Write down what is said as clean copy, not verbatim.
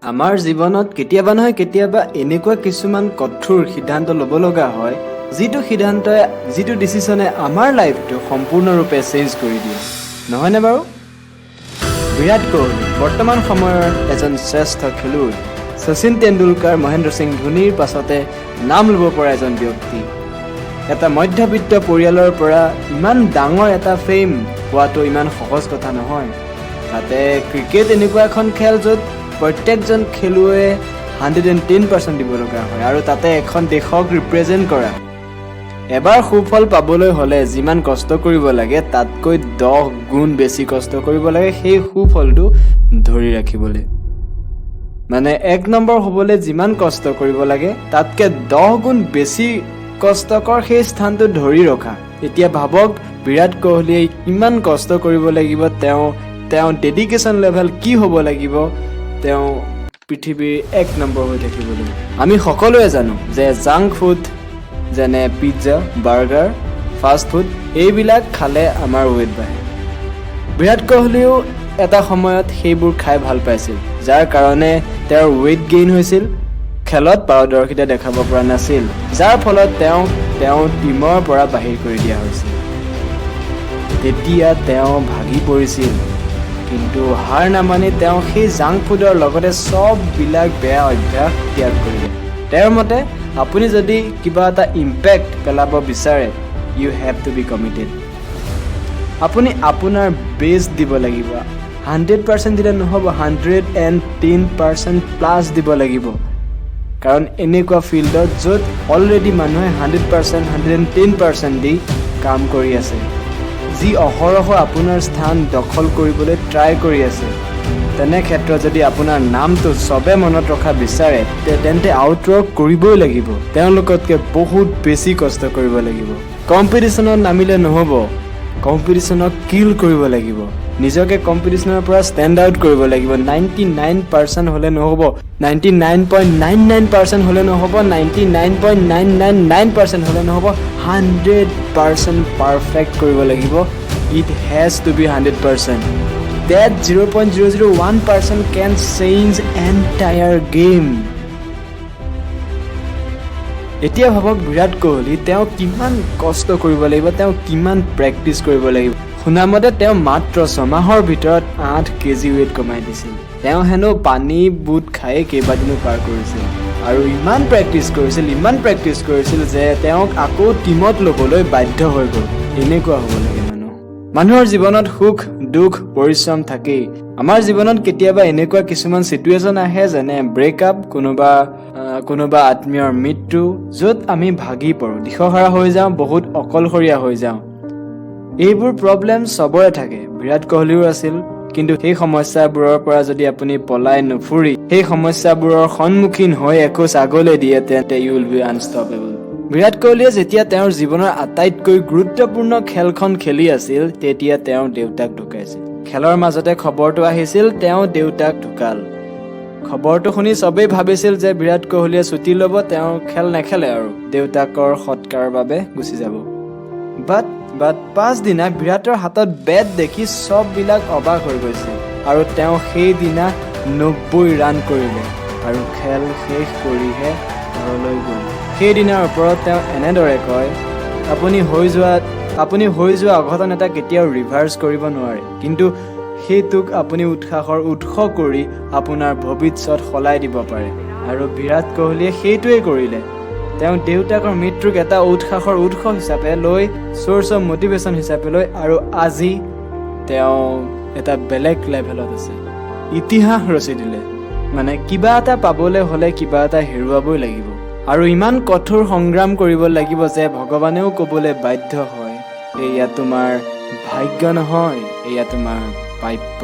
আমাৰ জীৱনত কেতিয়াবা নহয় কেতিয়াবা এনেকুৱা কিছুমান কঠোৰ সিদ্ধান্ত ল'ব লগা হয়, যিটো সিদ্ধান্তই, যিটো ডিচিশ্যনে আমাৰ লাইফটো সম্পূৰ্ণৰূপে চেঞ্জ কৰি দিয়ে, নহয়নে বাৰু? বিৰাট কোহলি বৰ্তমান সময়ৰ এজন শ্ৰেষ্ঠ খেলুৱৈ। শচীন তেণ্ডুলকাৰ, মহেন্দ্ৰ সিং ধোনীৰ পাছতে নাম ল'ব পৰা এজন ব্যক্তি। এটা মধ্যবিত্ত পৰিয়ালৰ পৰা ইমান ডাঙৰ এটা ফেম পোৱাটো ইমান সহজ কথা নহয়। তাতে ক্ৰিকেট এনেকুৱা এখন খেল, য'ত প্ৰত্যেকজন খেলুৱৈয়ে 110% দিব লগা হয় আৰু তাতে এখন দেশক ৰিপ্ৰেজেণ্ট কৰা। এবাৰ সুফল পাবলৈ হ'লে যিমান কষ্ট কৰিব লাগে, তাতকৈ 10 গুণ বেছি কষ্ট কৰিব লাগে সেই সুফলটো ধৰি ৰাখিবলৈ। মানে এক নম্বৰ হ'বলৈ যিমান কষ্ট কৰিব লাগে, তাতকৈ 10 গুণ বেছি কষ্টকৰ সেই স্থানটো ধৰি ৰখা। এতিয়া ভাবক, বিৰাট কোহলিয়ে কিমান কষ্ট কৰিব লাগিব, তেওঁ ডেডিকেশ্যন লেভেল কি হ'ব লাগিব তেওঁ পৃথিৱীৰ এক নম্বৰ হৈ থাকিবলৈ। আমি সকলোৱে জানো যে জাংক ফুড, যেনে পিজ্জা, বাৰ্গাৰ, ফাষ্ট ফুড, এইবিলাক খালে আমাৰ ৱেইট বাঢ়ে। বিৰাট কোহলিও এটা সময়ত সেইবোৰ খাই ভাল পাইছিল, যাৰ কাৰণে তেওঁৰ ৱেইট গেইন হৈছিল, খেলত পাৰদৰ্শিতা দেখাব পৰা নাছিল, যাৰ ফলত তেওঁক তেওঁৰ টীমৰ পৰা বাহিৰ কৰি দিয়া হৈছিল। তেতিয়া তেওঁ ভাগি পৰিছিল, কিন্তু হাৰ নামানি তেওঁ সেই জাংক ফুডৰ লগতে চববিলাক বেয়া অভ্যাস ত্যাগ কৰিলে। তেওঁৰ মতে আপুনি যদি কিবা এটা ইম্পেক্ট পেলাব বিচাৰে, you have to be committed. আপুনি আপোনাৰ বেষ্ট দিব লাগিব। 100% দিলে নহ'ব, 110% প্লাছ দিব লাগিব। কাৰণ এনেকুৱা ফিল্ডত, য'ত অলৰেডি মানুহে 100%, 110% দি কাম কৰি আছে, যি অহৰহ আপোনাৰ স্থান দখল কৰিবলৈ ট্ৰাই কৰি আছে, তেনে ক্ষেত্ৰত যদি আপোনাৰ নামটো চবে মনত ৰখা বিচাৰে, তেন্তে আউটৱৰ্ক কৰিবই লাগিব। তেওঁলোকতকৈ বহুত বেছি কষ্ট কৰিব লাগিব। কম্পিটিশ্যনত নামিলে নহ'ব, কম্পিটিশ্যনক কিল কৰিব লাগিব। নিজকে কম্পিটিশ্যনৰ পৰা ষ্টেণ্ড আউট কৰিব লাগিব। 99% হ'লে নহ'ব, 99.99% হ'লে নহ'ব, 99.999% হ'লে নহ'ব, 100% পাৰফেক্ট কৰিব লাগিব। It has to be 100%. That 0.001% can change entire game. এতিয়া ভাবক, বিৰাট কোহলি, তেওঁ কিমান কষ্ট কৰিব লাগিব, তেওঁ কিমান প্ৰেক্টিচ কৰিব লাগিব। শুনামতে তেওঁ মাত্ৰ 6 মাহৰ ভিতৰত 8 কেজি ৱেইট কমাই দিছিল। তেওঁ হেনো পানী বুট খায়েই কেইবাদিনো পাৰ কৰিছিল আৰু ইমান প্ৰেক্টিচ কৰিছিল, ইমান প্ৰেক্টিচ কৰিছিল যে তেওঁক আকৌ টীমত ল'বলৈ বাধ্য হৈ গ'ল। এনেকুৱা হ'ব লাগে মানুহ। মানুহৰ জীৱনত সুখ, দুখ, পৰিশ্ৰম থাকেই। আমাৰ জীৱনত কেতিয়াবা এনেকুৱা কিছুমান চিটুৱেশ্যন আহে, যেনে ব্ৰেকআপ, কোনোবা আত্মীয়ৰ মৃত্যু, য'ত আমি ভাগি পৰোঁ, দিশহাৰা হৈ যাওঁ, বহুত অকলশৰীয়া হৈ যাওঁ। এইবোৰ প্ৰব্লেম চবৰে থাকে, বিৰাট কোহলিৰো আছিল। কিন্তু সেই সমস্যাবোৰৰ পৰা যদি আপুনি পলাই নুফুৰি সেই সমস্যাবোৰৰ সন্মুখীন হৈ এখোজ আগলৈ দিয়ে, তেন্তে you will be unstoppable. বিৰাট কোহলিয়ে যেতিয়া তেওঁৰ জীৱনৰ আটাইতকৈ গুৰুত্বপূৰ্ণ খেলখন খেলি আছিল, তেতিয়া তেওঁৰ দেউতাক ঢুকাইছিল। খেলৰ মাজতে খবৰটো আহিছিল, তেওঁ দেউতাক ঢুকাল। খবৰটো শুনি চবেই ভাবিছিল যে বিৰাট কোহলিয়ে ছুটি ল'ব, তেওঁ খেল নেখেলে আৰু দেউতাকৰ সৎকাৰৰ বাবে গুচি যাব। বাট পাছদিনা বিৰাটৰ হাতত বেট দেখি চববিলাক অবাক হৈ গৈছিল আৰু তেওঁ সেইদিনা 90 ৰান কৰিলে আৰু খেল শেষ কৰিহে ঘৰলৈ গ'ল। সেইদিনাৰ ওপৰত তেওঁ এনেদৰে কয়, আপুনি হৈ যোৱা অঘটন এটা কেতিয়াও ৰিভাৰ্চ কৰিব নোৱাৰে, কিন্তু সেইটোক আপুনি উৎসাহৰ উৎস কৰি আপোনাৰ ভৱিষ্যত সলাই দিব পাৰে। আৰু বিৰাট কোহলিয়ে সেইটোৱেই কৰিলে। তেওঁ দেউতাকৰ মৃত্যুক এটা উৎসাহৰ উৎস হিচাপে লৈ, চ'ৰ্চ অফ মটিভেশ্যন হিচাপে লৈ আৰু আজি তেওঁ এটা বেলেগ লেভেলত আছে, ইতিহাস ৰচি দিলে। মানে কিবা এটা পাবলৈ হ'লে কিবা এটা হেৰুৱাবই লাগিব আৰু ইমান কঠোৰ সংগ্ৰাম কৰিব লাগিব যে ভগৱানেও ক'বলৈ বাধ্য হয়, এয়া তোমাৰ ভাগ্য নহয়, এয়া তোমাৰ প্ৰাপ্য।